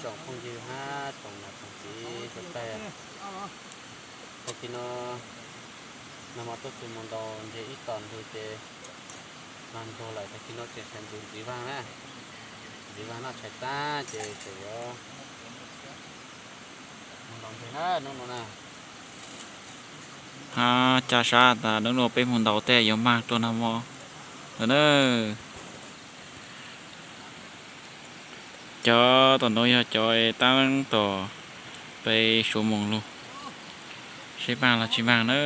Tsoom phooj ywg hab tsoom niam tsoom txiv sawv daws, tag kis no nag hmo tuaj txug moog ntaus ntses ib tom ntug ces mag ntuag lawm, tag kis no tseem sawv ntxuv ntxiv vaag na, ntxiv vaag noj tshais tag ces tseem yuav moog ntaus ntses na hnub no na. Hab ca sab tas hnub no peb moog ntaus tej yuav mag rua nag hmo lawm na. Cov tom nuav yog cov taab tom peb suav moog lug, seb mag los tsis mag na.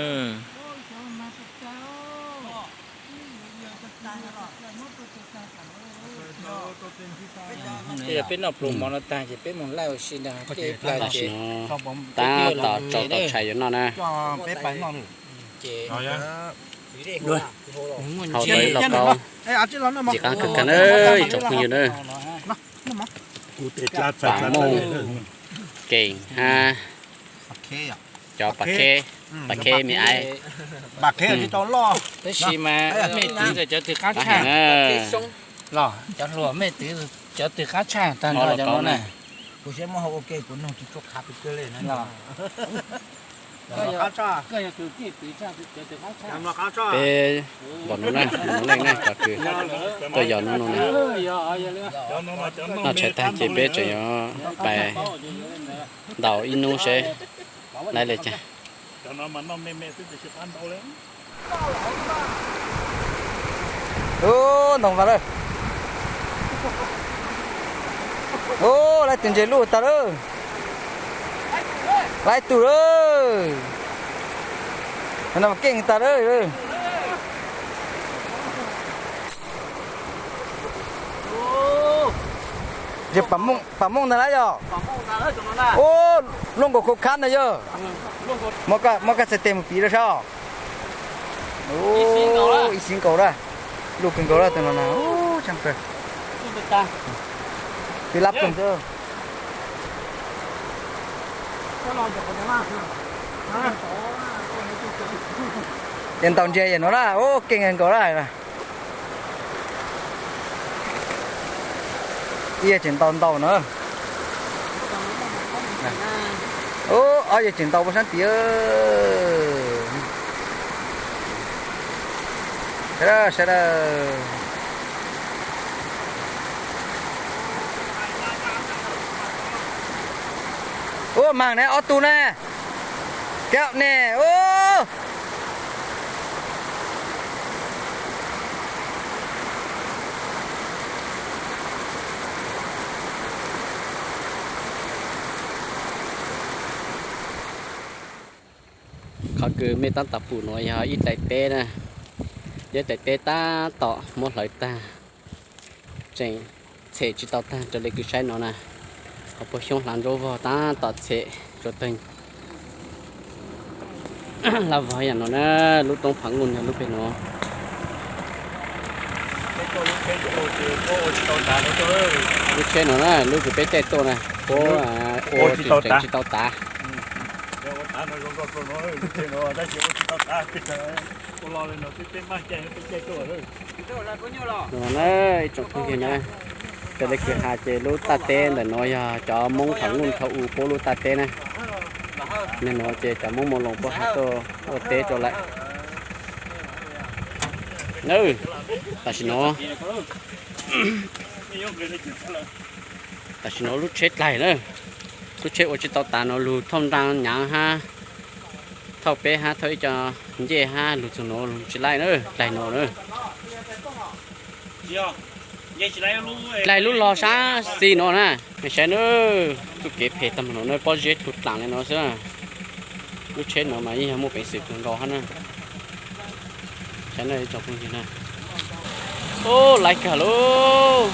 Yog peb noj pluas mov no tag ces peb moog laij ua si ntag, tej plag ces taab tom tso tau tshais yuav noj na. Hau tau ib lauj kaub ntxim qab kawg kawg na ib tsoom phooj ywg na. Pam Mooj, Keem hab cov Pam Kheb, Pam Kheb me aiv. Tab sis mas mej twv ntawm cov twg qab tshaj na. Los cov hluas mej twv cov twg qab tshaj tag nrho cov no na. Peb ntaus no na, ntaus leej na, cov kws tuaj yos nub no na. Noj tshais tag ces peb tseem yuav pais ntaus ib nub seb laib le caag. Ub, ntoo vas lawm. Ub, laib tug ntses luj tag lawm. Laib tug lawm. No mas keej tag lawm. Yog Pam Mooj ntag lawm yog. Ub, luaj nkaus khau khab ntag yog. Muab koj txhais tes mus piv rau sab os. Ib xib nkaus lawm, luj kawg nkaus lawm tus no na. Ub, tshaj plaws. Pib lab pawg xwb. Ces ntaus ntses yam no na, ub, keej nkaus lawm. Ib yawg tseem ntaus ntau na. Ub, ob yawg tseem ntaus puag sab tid. Sawv daws, sawv daws. Ub, maag ne ob tug ne. Kab ne, ub. Qhov kws mej tab tom pum nuav yog ib daim teb na, ib daim teb tab tom muab hlawv tag, tseem txhem tsis tau tag raws le kws saib no na. Qhov puag xyoob hlav nraub vog tab tom txhem tsuas tawg laj vog yam no na. Lub roob Phav Nuj yog lub peg no. Lub tsheb no na, lub kws peb caij tuaj na, puab ua tseem tsis tau tav. Ib tsoom phooj ywg na, raws le kws has ces lub taj teb ntawm nuav yog cov Moob Phav Nuj thaum u puab lub taj teb na. Nwg nuav ces cov Moob Moo Loos puab has tuaj ua teb rau lawm. Tam sim no, tam sim no lub tsheb dlaig na, lub tsheb ua tsis tau tav no, lug thauj nraag nyaav hab thauj peb hab thauj ib co ncej hab lug txug nuav lug tsis laij na, dlaig no na. Dlaig lub log sab xis no na, mej saib na, txuj kev phem tag npaum no na, pob zeb tug dlaam le no xwb. Lub tsheb no mas yeej yog muaj peev xwm kawg nkaus hab na. Saib na ib tsoom phooj ywg na. Ub, laij kawg lauj.